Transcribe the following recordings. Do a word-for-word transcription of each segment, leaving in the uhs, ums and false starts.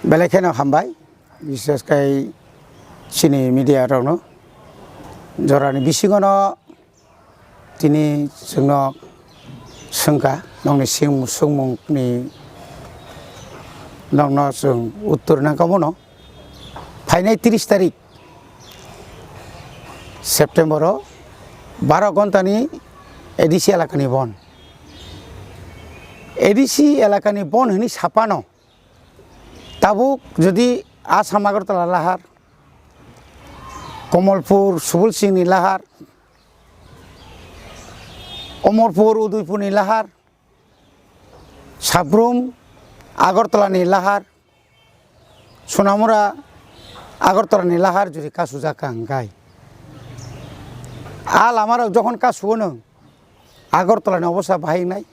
Belai kheno hambai, bises khai chini media rokno. Jorani bisingono tini chwngno swngkha, nokni sing-, swngmungni nokno chwng uttor nangkha bono. Phainai tris tarik September o baro ghontani A D C elakani bon. A D C elakani bon hwnwi sapano tabuk jodi Assam Agartala lahar, Komolpur Subul Singhni lahar, Omorpur Udaipurni lahar, Sabrum Agartalani lahar, Sonamura Agartalani lahar jodi kasujak kha hwnkhe, a lamarok jokhon kasuo nwng, Agartalani obosta bahai wngnai.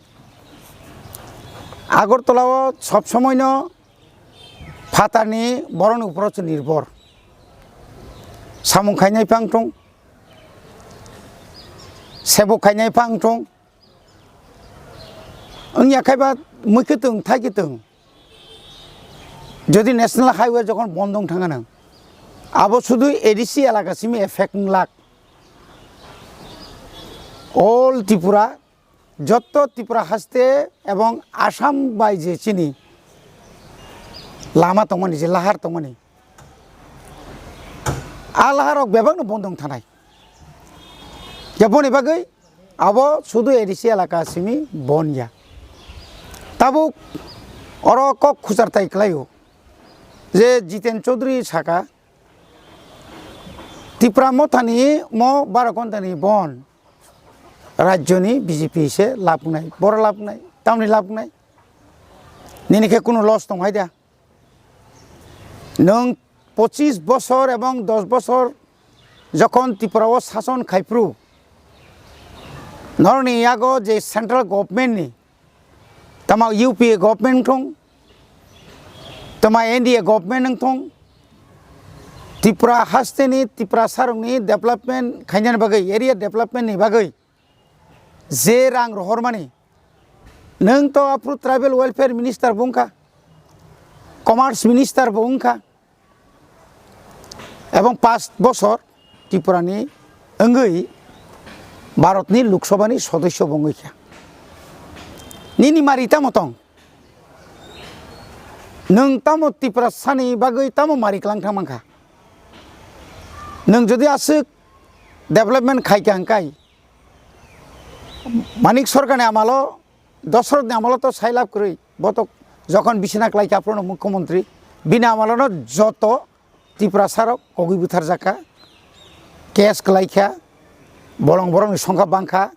Agartalao sob somoino phatarni borokni uporo se nirbhor. Samung khainai phang thung, sebuk khainai phang thung, wngya khaiba mui khe thung, thai khe thung. Jodi national highway jokhon bondong thangano, abo sudu A D C elaka simi effect wnglak. All Tripura, jotto Tripura haste ebong Assam bai je chini lama tongmani, je lahar tongmani, a laharok bebakno bondong thanai. Yaboni bagwi abo sudu A D C elaka simi bon ya. Tabuk oro kok khuchar tai kwlaio je Jiten Chaudhary saka, Tipra Mothani mo baro ghontani bon rajyoni B J P se labnai, boro labnai, tamni labnai. Nini khe kunu loss tong hai da? Nwng pochis bosor ebong dos bosor jokhon Tripura o sason khai phuru, norokni yago je central government ni, tamo U P A government wng thung, tamo N D A government wng thung, Tripura haste ni, Tripura sarokni development khainani bagwi, area development ni bagwi je rang rohormani, nwng to aphuru tribal welfare minister bo wngkha, commerce minister bo wngkha, ebong past bosor Tripura ni wngwi Bharat ni Lok Sabha ni sodosyo bo wngwi kha. Nini mari tamo tong? Nwng tamo Tiprasani bagwi tamo mari kwlang thang mankha? Nwng jodi aswk development khai kha hwnkhe, Manik Sarkarni amalo, Dosorothni amalo to sai lab kwrwi, bo to jokhon bisina klai kha aphuru mukhyamantri, bini amalono joto Tiprasarok kogwi butharjak kha, case kwlai kha, bolong borokni songkha bang kha,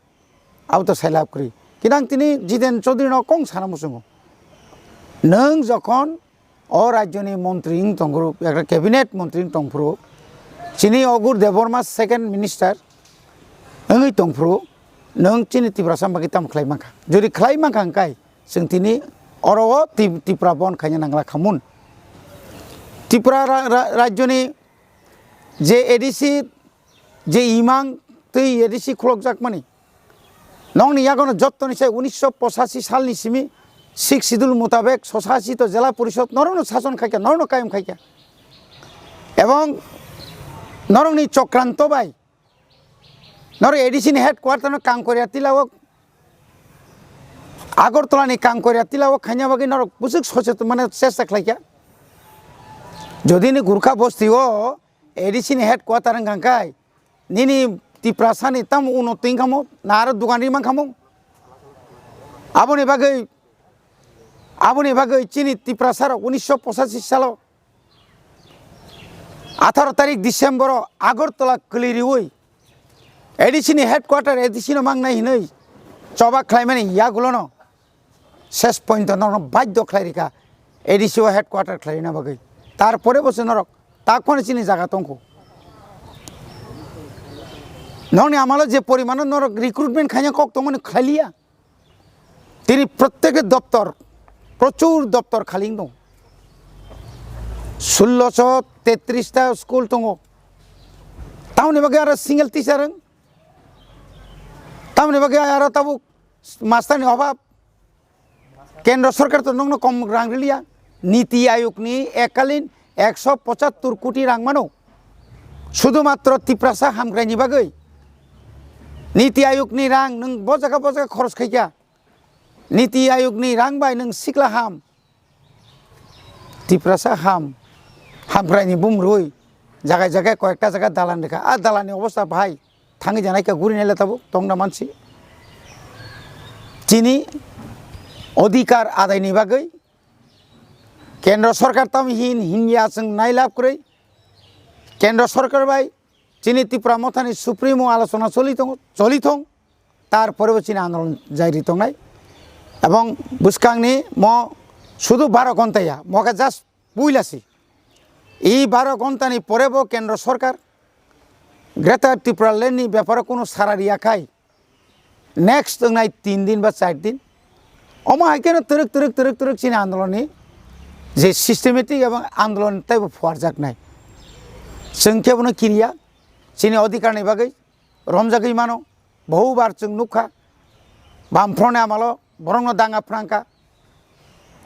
abo to sai lab kwrwi. Kinang tini Jiten Chaudhary no kong sana muchungo. Nwng jokhon o rajyoni montri wng tongphuru, ekta cabinet montri wng tongphuru, chini Agur Debbarma second minister wngwi tongphuru, nwng chini Tiprasa bagwi tamo khlai mankha? Jodi khlai mankha hwnkhe, chwng tini oro o Ti-, Tipra bon khaina nangla khamun. Tipra ra-, ra-, rajyoni je A D C, je imang twi A D C khulokjakmani, nokni yagono jottoni sai unisho pochashi salni simi Sixth Schedule mutabek sochasi to Jela Porishod norokno sason khaikha, norokno kayam khaikha. Ebong norokni chokranto bai norok A D C ni headquarter no Kangkoria Tila o, Agartala ni Kangkoria Tila o khaina bagwi norok bwswk socheton mane chesta khlaikha. Jodi ni Gurkha bosti o A D C ni headquarter wngkha hwnkhe, nini Tiprasani tamo uno twi wngkhamo, na aro dogan ri mankha mo? Aboni bagwi, aboni bagwi chini Tiprasarok unisho pochashi salo atharo tarik December o Agartala kwlwi riwi A D C ni headquarter A D C no mangnai hinwi choba khlaimani yagulono ses point norokno badhyo khlai rikha A D C o headquarter khlaina bagwi. Tarpore bo se norok takhwani chini jaga tongkho. Nokni amalo je porimano norok recruitment khaina kok tongmani khlailiya. Tini protyek doptor, prochur doptor khali wng tong. Sulloso tetris ta school tongo. Tamoni bagwi aro single teacher wng. Tamoni bagwi aro tabuk master ni obab. Kendro sorkar to nokno kom rang riliya. Niti Ayogni ekalin ekso pochattor koti rang mano, sudhumatro Tiprasa hamkraini bagwi. Niti Ayogni rang nwng bo jaga bo jaga khoros khaikha. Niti Ayogni rang bai nwng sikla ham, Tiprasa ham, hamkraini bumrwi jaga jaga koyekta jaga dalan rikha. A dalanni obostha bahai thangwi janaikha, guri naila tabuk tongna mansi. Chini odhikar adaini bagwi Kendra Sorkar tamo hin hinya chwng nailab kwrwi. Kendra Sorkar bai chini Tipra Mothani Supremo alochona choli tongo, choli thong, tar pore bo chini andolon jari tongnai. Ebong bwskangni mo sudu baro ghonta ya, mo khe just puila si. I baro ghontani pore bo Kendra Sorkar Greater Tipraland ni beparo kunu sara riya khai, next wngnai tin din ba char din, omo hai kheno twrwk twrwk twrwk twrwk chini andolonni je systematic ebong andolon teibo phuarjaknai. Chwng khe bono kiriya, chini odhikarni bagwi romjagwi mano, bohubar chwng nukha, Bamfront ni amalo borokno danga phrangkha,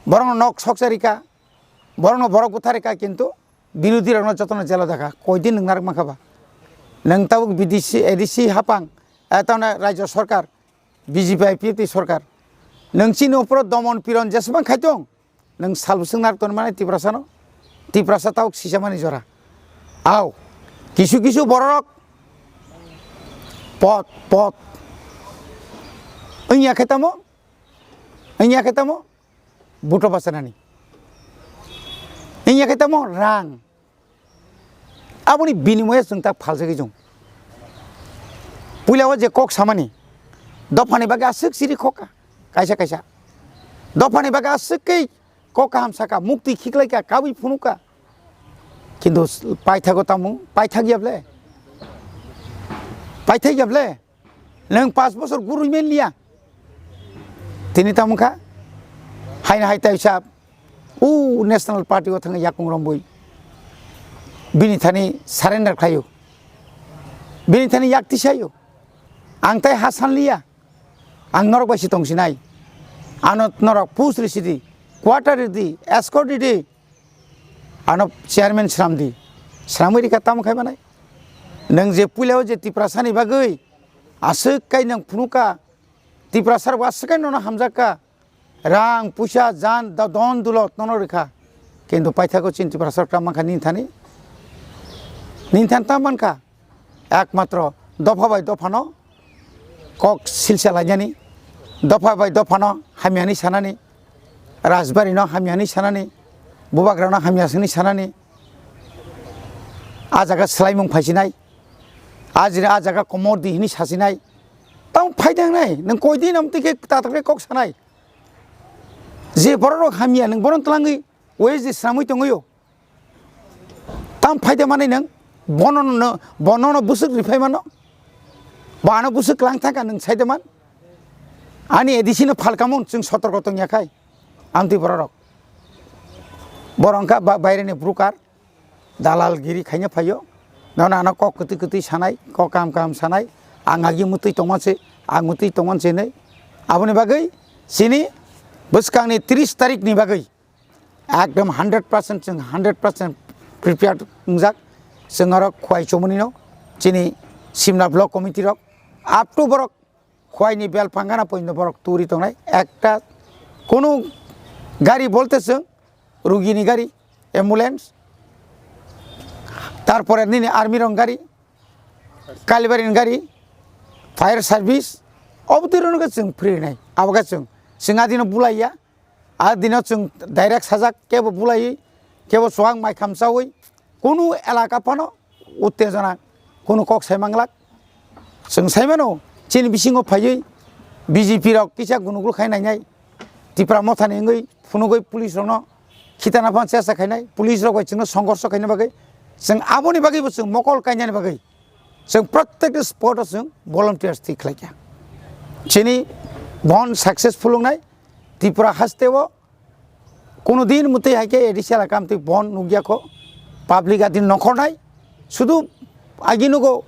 borokno nok sokcharikha, borokno borok butharikha, kintu birodhi rokno jotono jelo dakha, koidin nwng narwk mankha ba? Nwng tabuk B D C, A D C hapang, eh, tamne rajya sorkar, B J P I P F T sorkar, nwng chini uporo domon piron jeswk mang khai tong, nwng sal bwswk narwk tong mani Tiprasano, Tiprasa tabuk sisamani jora. Au, kisu kisu bororok pot, pot, wngya khe tamo, wngya khe tamo, buto bachanani. Wngya khe tamo rang. Aboni binimoya chwng tak phaljagwi chwng. Puila o je kok samani, dophani bagwi aswk siri khokha, kaisa kaisa. Dophani bagwi aswk khe kok kaham sakha, mukti khiklaikha, kabwi phunukha. Kintu paithago tamo, paithak ya ble? Paithak ya ble? Nwng pas bosor gurui men liya. Tini tamo kha, haino hai tai sab, u National Party o thangwi yakung rombui. Bini thani surrender khlaio. Bini thani yak tisaio. Ang tai ha san liya. Ang norok bai si tong sinai. Ano norok post risi di, quarter ridi, escort ridi. Ano chairman sram di. Sramwi rikha tamo khai manai. Nwng je puila o je Tiprasani bagwi aswk kai nwng phunukha, Tiprasa rok aswk kai nono hamjakha, rang, puisa, jan, da-, don, dulot nono rikha. Kintu paithago chini Tiprasa rok ta mankha nini thani? Nini thani ta mankha? Ekmatro dopha bai dophano kok silsa lainani, dopha bai dophano hamyani sanani, Rajbari no hamyani sanani, Bubagra no hamyani sanani, a jaga swlaimung phaisinai, a jini a jaga komor di hini sasinai, tamo phaidang nai, nwng koi din amtwi khe tatakre kok sanai, je borok rok hamya nwng bono twlangwi, o je sramwi tongwi o. Tam phaide manai nwng, bono no, bono no bwswk riphai mano? Bo ano bwswk klang thangkha nwng saide man? Ani A D C no phalkamun chwng sotorko tongya khai, amtwi bororok. Borok wngkha ba-, baireni broker, dalal giri khaina phaio. Nono ano kok kwtwi kwtwi sanai, kok kaham kaham sanai. Ang agi mwtwi tongma se, ang mwtwi tongma se hinwi. Aboni bagwi chini bwskangni tris tarikni bagwi ekdom hundred percent chwng hundred percent prepared wngjak. Chwng oro Khwai Chomoni no chini Simla Block Committee rok up to borok Khwai ni bel phangana poino borok turi tongnai. Ekta kunu gari bolte chwng rugi ni gari, ambulance, tarpore nini army rok gari, Kalibari ni gari, fire service, obotwi rok no khe chwng free nai. Abo khe chwng, chwng adino bulaiya. A dino chwng direct sajak, kebo bulaiwi, kebo chuwak mai khamchawi, kunu elaka phano uttejona, kunu kok sai manglak. Chwng sai mano, chini bisingo phaiwi B J P rok kisa gunugul khai nainai, Tipra Mothani wngwi phunugwi police rokno khitana phano chesta khainai, police rok bai chwngno songhorsho khaina bagwi, chwng aboni bagwibo chwng mokol kainani bagwi, chwng protekta spot o chwng volunteers thwi khlaikha. Chini bon successful wngnai, Tripura haste o kunu din mwtwi hai khe A D C elaka mwtwi bon nukya kho, public adin nongkhornai, sudu agi nugo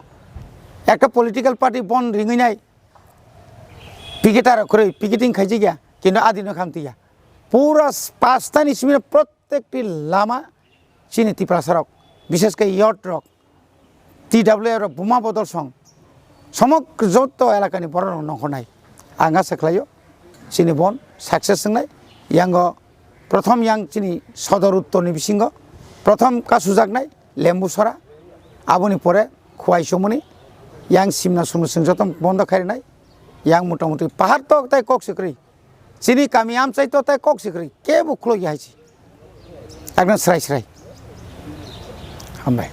ekta political party bon ringwi nai, picketer rok kwrwi picketing khaijak ya, kintu adin no khamtwi ya, pura pastani simi prot Protekti lama chini Tiprasa rok, bishesh khe youth rok, T W A rok, buma bodol song, somok joto elakani borok rok nongkhornai. Ang asa khlaio chini bon success wngnai. Yango prothom yang chini sodor uttor ni bisingo prothom kasujaknai Lembusora, aboni pore Khwai Somoni, yang simna sumna sing joto bondo kharinai. Yang motamuti pahar tok tai kok sikrwi. Chini kami amchai to tai kok sikrwi, kebo khulok ya hai si. Ekdom srai srai. Hambai.